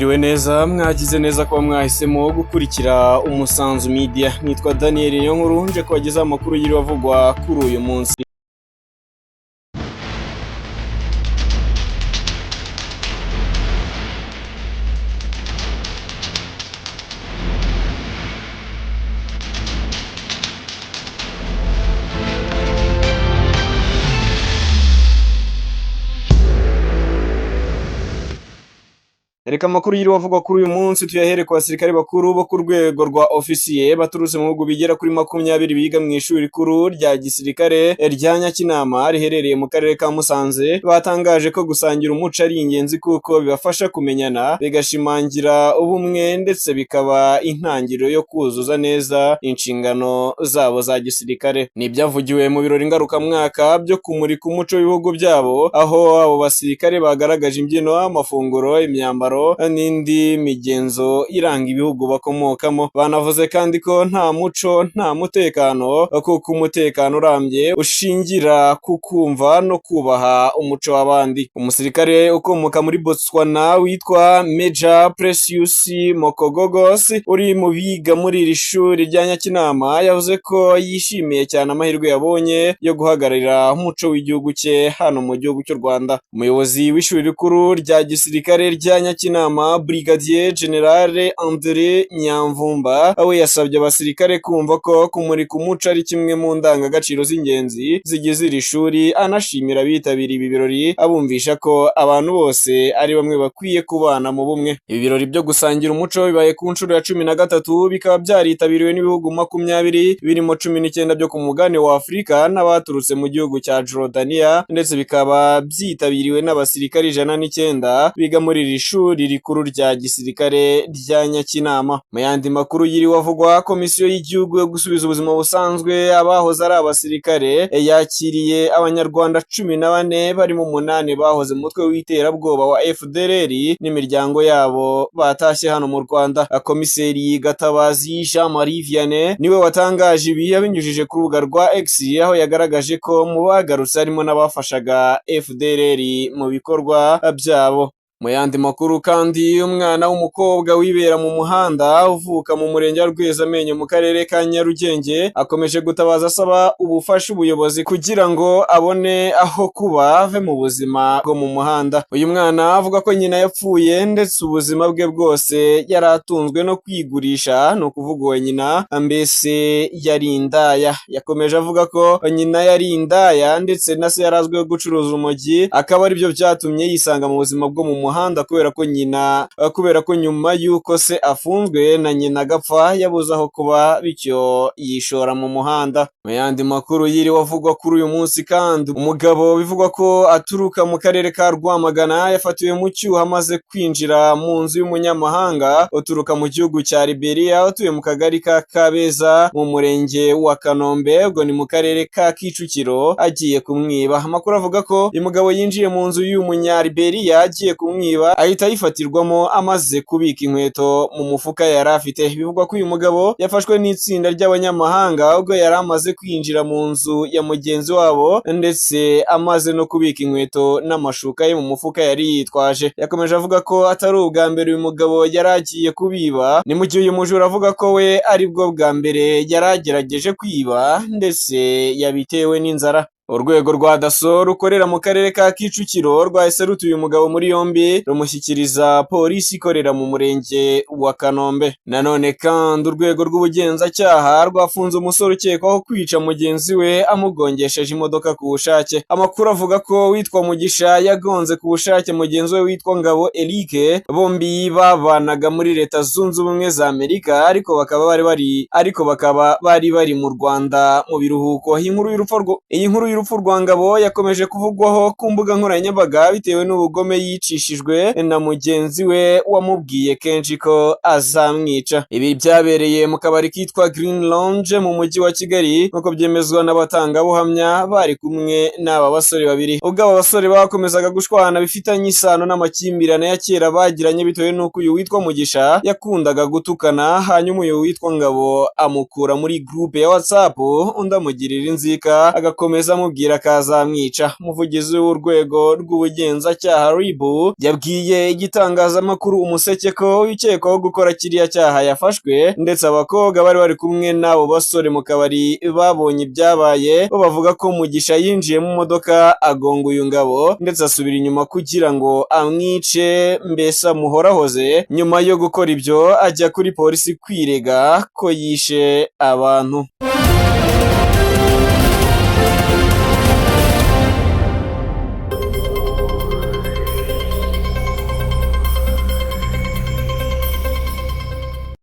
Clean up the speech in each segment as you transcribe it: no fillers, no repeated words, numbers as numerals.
Mwiriwe neza, mwagize neza kuba mwahisemo gukurikira Umusanzu Media. Nitwa Daniel Niyonkuru, nje kubagezaho amakuru yiriwe avugwa kuri uyu munsi. Reka amakuru yiriwe avugwa kuri uyu munsi tuyahere ku basirikare bakuru bo ku rwego rwa ofisiye baturutse mu bihugu bigera kuri 20 biga mu ishuri rikuru rya gisirikare rya Nyakinama riherereye mu karere ka Musanze, batangaje ko gusangira umuco ari ingenzi kuko bibafasha kumenyana, bigashimangira ubumwe ndetse bikaba intangiriro yo kuzuza neza inshingano zabo za gisirikare. Ni ibyavugiwe mu birori ngarukamwaka byo kumurika umuco w'ibihugu byabo, aho abo basirikare bagaragaje imbyino, amafunguro, imyambaro n'indi migenzo iranga ibihugu bakomokamo. Banavuze kandi ko nta muco nta mutekano, kuko umutekano urambye ushingira ku kumva no kubaha umuco w'abandi. Umusirikare ukomoka muri Botswana witwa Major Precious Mokogogos uri mu biga muri iri shuri rya Nyakinama yavuze ko yishimiye cyane amahirwe yabonye yo guhagararira umuco w'igihugu cye hano mu gihugu cy'u Rwanda. Umuyobozi w'ishuri rikuru rya gisirikare rya Nyakinama, Brigadier General André Nyamvumba, we yasabye abasirikare kumva ko kumurika umuco ari kimwe mu ndangagaciro z'ingenzi zigize iri shuri, anashimira abitabiriye ibi birori abumvisha ko abantu bose ari bamwe bakwiye kubana mu bumwe. Ibi birori byo gusangira umuco bibaye ku nshuro ya 13, bikaba byaritabiriwe n'ibihugu 20 birimo 19 byo ku mugabane wa Afurika n'abaturutse mu gihugu cya Jordania, ndetse bikaba byitabiriwe n'abasirikare 109 biga muri iri shuri rikuru rya gisirikare rya Nyakinama. Mu yandi makuru yiriwe avugwa, Komisiyo y'Igihugu yo gusubiza ubuzima busanzwe abahoze ari abasirikare yakiriye Abanyarwanda 14 barimo 8 bahoze mu mutwe w'iterabwoba wa FDLR n'imiryango yabo batashye hano mu Rwanda. Komiseri Gatabazi Jean Marie Vianney niwe watangaje ibi abinyujije ku rubuga rwa X, aho yagaragaje ko mu bagarutse harimo n'abafashaga FDLR mu bikorwa byabo. Mu yandi makuru kandi, umwana w'umukobwa wibera mu muhanda uvuka mu murenge wa Rwezamenyo mu karere ka Nyarugenge akomeje gutabaza asaba ubufasha ubuyobozi kugira ngo abone aho kuba ave mu buzima bwo mu muhanda. Uyu mwana avuga ko nyina yapfuye ndetse ubuzima bwe bwose yari atunzwe no kwigurisha, ni ukuvuga uwo nyina mbese yari indaya. Yakomeje avuga ko nyina yari indaya ndetse na se yari azwiho gucuruza urumogi, akaba aribyo byatumye yisanga mu buzima bwo mu muhanda kubera ko nyuma y'uko se afunzwe na nyina agapfa yabuze aho kuba, bityo yishora mu muhanda. Mu yandi makuru yiriwe avugwa kuri uyu munsi kandi, umugabo bivugwa ko aturuka mu karere ka Rwamagana yafatiwe mu cyuho amaze kwinjira mu nzu y'umunyamahanga uturuka mu gihugu cya Liberia utuye mu kagari ka Kabeza mu murenge wa Kanombe, ubwo ni mu karere ka Kicukiro, agiye kumwiba. Amakuru avuga ko uyu mugabo yinjiye mu nzu y'uyu munyaliberia agiye kumwiba, ahita ayifatirwamo amaze kubika inkweto mu mufuka yari afite. Bivugwa ko uyu mugabo yafashwe n'itsinda ry'abanyamahanga ubwo yari amaze kwinjira mu nzu ya mugenzi wabo ndetse amaze no kubika inkweto n'amashuka ye mu mufuka yari yitwaje. Yakomeje avuga ko atari ubwa mbere uyu mugabo yari agiye kubiba, ni mu gihe uyu mujura avuga ko we aribwo bwa mbere yari agerageje kwiba ndetse yabitewe n'inzara. Urwego rwa DASSO rukorera mu karere ka Kicukiro rwahise rutuye umugabo muri yombi rumushyikiriza polisi ikorera mu murenge wa Kanombe. Nanone kandi urwego rw'ubugenzacyaha rwafunze umusore ukekwaho kwica mugenzi we amugongesheje imodoka ku bushake. Amakuru avuga ko witwa Mugisha yagonze ku bushake mugenzi we witwa Ngabo Eric, bombi babanaga muri Leta Zunze Ubumwe za Amerika ariko bakaba bari bari mu Rwanda mu biruhuko. Iyi nkuru y'urupfu rwa Ngabo yakomeje kuvugwaho ku mbuga nkoranyambaga bitewe n'ubugome yicishijwe na mugenzi we wamubwiye kenshi ko azamwica. Ibi byabereye mu kabari kitwa Green Lounge mu mujyi wa Kigali, nk'uko byemezwa n'abatangabuhamya bari kumwe n'aba basore babiri. Ubwo aba basore bakomezaga gushwana bifitanye isano n'amakimbirane ya kera bagiranye bitewe n'uko uyu witwa Mugisha yakundaga gutukana, hanyuma uyu witwa Ngabo amukura muri groupe ya WhatsApp, undi amugirira inzika agakomeza amubwira ko azamwica. Umuvugizi w'urwego rw'ubugenzacyaha RIB yabwiye igitangazamakuru Umuseke ko ukekwaho gukora kiriya cyaha yafashwe, ndetse abakobwa bari bari kumwe n'abo basore mu kabari babonye ibyabaye bo bavuga ko Mugisha yinjiye mu modoka agonga uyu Ngabo ndetse asubira inyuma kugira ngo amwice, mbese amuhorahoze. Nyuma yo gukora ibyo ajya kuri polisi kwirega ko yishe abantu.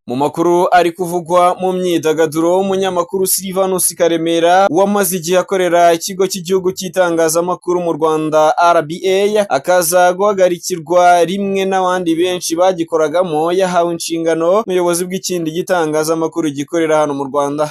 Mu makuru ari kuvugwa mu myidagaduro, umunyamakuru Silvanus Karemera wamaze igihe akorera ikigo cy'igihugu cy'itangazamakuru mu Rwanda RBA, akaza guhagarikirwa rimwe n'abandi benshi bagikoragamo, yahawe inshingano umuyobozi bw'ikindi gitangazamakuru gikorera hano mu Rwanda.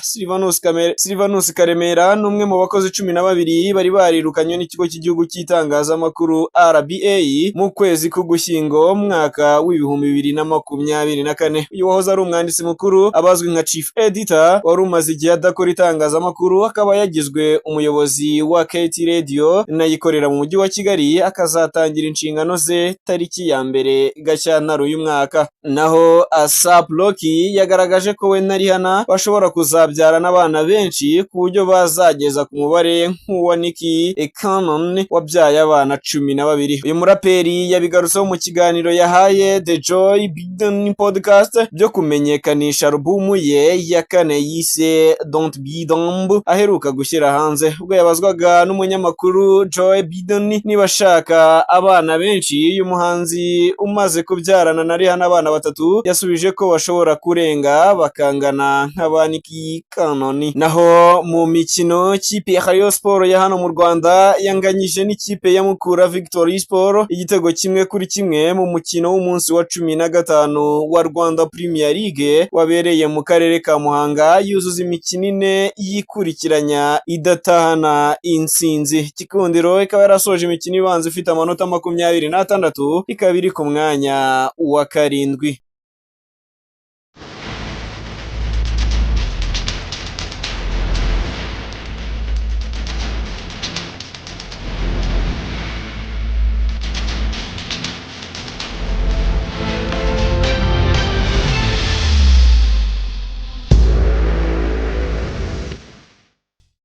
Silvanus Karemera ni umwe mu bakozi 12 bari barirukanywe n'ikigo cy'igihugu cy'itangazamakuru RBA mu kwezi k'Ugushyingo mwaka w'2024. Uyu wahoze ari umwanditsi mukuru abazwi nka Chief Editor wari umaze igihe adakora itangazamakuru, akaba yagizwe umuyobozi wa KT Radio nayikorera mu mujyi wa Kigali, akazatangira inshingano ze tariki ya 1 Gashyantare uyu mwaka. Naho ASAP Rocky yagaragaje ko we na Rihanna bashobora kuzabyarana abana benshi ku buryo bazageza ku mubare nk'uwa Nicki Cannon wabyaye abana 12. Uyu muraperi yabigarutseho mu kiganiro yahaye The Joy Biden Podcast byo kumenyekanisha alubumu ye ya 4 yise Don't Be Dumb aheruka gushyira hanze. Ubwo yabazwaga n'umunyamakuru Joy Biden niba ashaka abana benshi, uyu muhanzi umaze kubyarana na Rihanna abana 3 yasubije ko bashobora kurenga bakangana nk'aba Nicki Cannon. Naho mu mikino, ikipe ya Rayon Sport ya hano mu Rwanda yanganyije n'ikipe ya Mukura Victory Sport igitego 1-1 mu mukino w'umunsi wa 15 wa Rwanda Premier League wabereye mu karere ka Muhanga, yuzuza imikino 4 yikurikiranya idatahana intsinzi. Gikundiro ikaba yarasoje imikino ibanza ifite amanota 26, ikaba iri ku mwanya wa 7.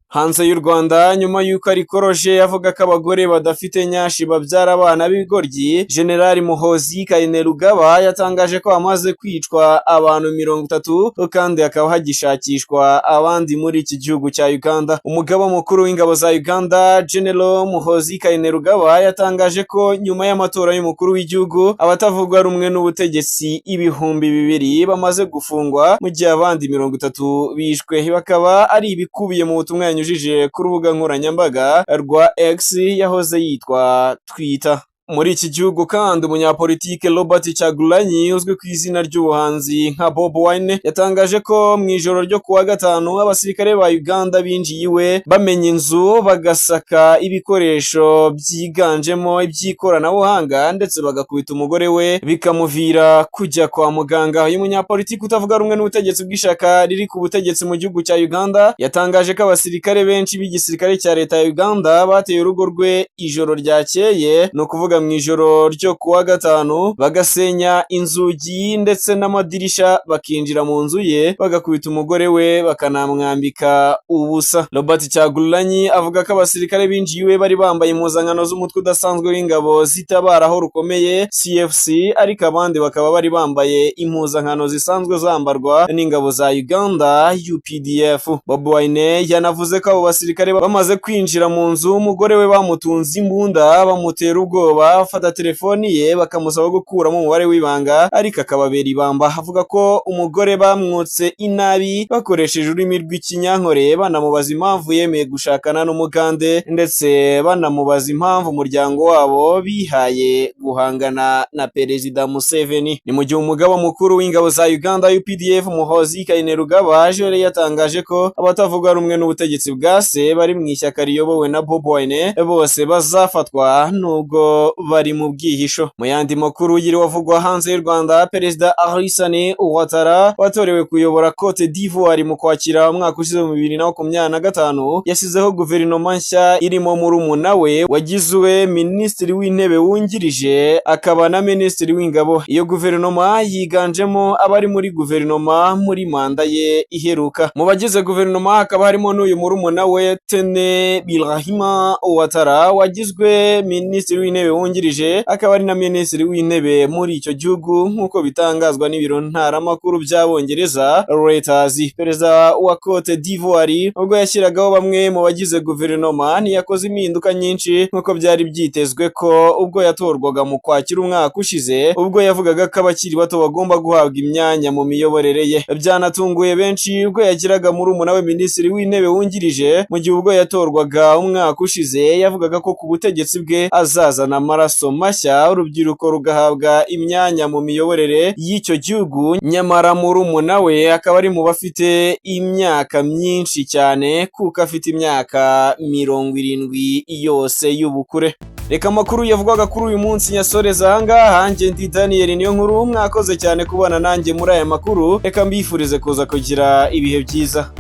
Hanze y'u Rwanda, nyuma y'uko arikoroje avuga ko abagore badafite nyashi babyara abana b'ibigoryi, General Muhoozi Kainerugaba yatangaje ko hamaze kwicwa abantu 30 kandi hakaba hagishakishwa abandi muri iki gihugu cya Uganda. Umugaba mukuru w'ingabo za Uganda General Muhoozi Kainerugaba yatangaje ko nyuma y'amatora y'umukuru w'igihugu abatavuga rumwe n'ubutegetsi 2000 bamaze gufungwa, mu gihe abandi 30 bishwe. Bakaba ari ibikubiye mu butumwa yanyujije ku rubuga nkoranyambaga rwa X yahoze yitwa Twitter. Muri iki gihugu kandi umunyapolitike Robert Kyagulanyi uzwi ku izina ry'ubuhanzi nka Bobi Wine yatangaje ko mu ijoro ryo kuwa gatanu abasirikare ba Uganda binjiye iwe bamenya inzu bagasaka ibikoresho byiganjemo iby'ikoranabuhanga ndetse bagakubita umugore we bikamuvira kujya kwa muganga. Uyu munyapolitike utavuga rumwe n'ubutegetsi bw'ishyaka riri ku butegetsi mu gihugu cya Uganda yatangaje ko abasirikare benshi b'igisirikare cya leta ya Uganda bateye urugo rwe ijoro ryakeye, ni ukuvuga mu ijoro ryo kuwa gatanu, bagasenya inzugi ndetse n'amadirisha bakinjira mu nzu ye bagakubita umugore we bakanamwambika ubusa. Robert Kyagulanyi avuga ko abasirikare binjiye iwe bari bambaye impuzankano z'umutwe udasanzwe w'ingabo zitabara aho rukomeye CFC, ariko abandi bakaba bari bambaye impuzankano zisanzwe zambarwa n'ingabo za Uganda UPDF. Bobi Wine yanavuze ko abo basirikare bamaze kwinjira mu nzu umugore we bamutunze imbunda bamutera ubwoba, bafata telefoni ye bakamusaba gukuramo umubare w'ibanga ariko akababera ibamba. Avuga ko umugore bamwotse inabi bakoresheje ururimi rw'ikinyankore, banamubaza impamvu yemeye gushakana n'umugande ndetse banamubaza impamvu umuryango wabo bihaye guhangana na Perezida Museveni. Ni mu gihe umugaba mukuru w'ingabo za Uganda UPDF Muhoozi Kainerugaba yari yatangaje ko abatavuga rumwe n'ubutegetsi bwa se bari mu ishyaka riyobowe na Bobi Wine bose bazafatwa nubwo bari mu bwihisho. Mu yandi makuru yiriwe avugwa hanze y'u Rwanda, Perezida Alassane Ouattara watorewe kuyobora Cote d'Ivoire mu Kwakira umwaka ushize mu 2025, yashyizeho guverinoma nshya irimo murumuna we wagizwe minisitiri w'intebe wungirije akaba na minisitiri w'ingabo. Iyo guverinoma yiganjemo abari muri guverinoma muri manda ye iheruka. Mu bagize guverinoma hakaba harimo n'uyu murumuna we Tene Birahima Ouattara wagizwe minisitiri w'intebe wungirije akaba ari na minisitiri w'intebe muri icyo gihugu, nk'uko bitangazwa n'ibiro ntaramakuru by'Abongereza Reuters. Perezida wa Cote d'Ivoire ubwo yashyiragaho bamwe mu bagize guverinoma ntiyakoze impinduka nyinshi nk'uko byari byitezwe ko ubwo yatorwaga mu Kwakira umwaka ushize, ubwo yavugaga ko abakiri bato bagomba guhabwa imyanya mu miyoborere ye. Byanatunguye benshi ubwo yagiraga murumuna we minisitiri w'intebe wungirije, mu gihe ubwo yatorwaga umwaka ushize yavugaga ko ku butegetsi bwe azazana amaraso mashya, urubyiruko rugahabwa imyanya mu miyoborere y'icyo gihugu, nyamara murumuna we akaba ari mu bafite imyaka myinshi cyane kuko afite imyaka 70 yose y'ubukure. Reka amakuru yavugwaga kuri uyu munsi nyasoreza ahangaha. Njye ndi Daniel Niyo Nkuru, mwakoze cyane kubana nanjye muri aya makuru. Reka mbifurize kuza kugira ibihe byiza.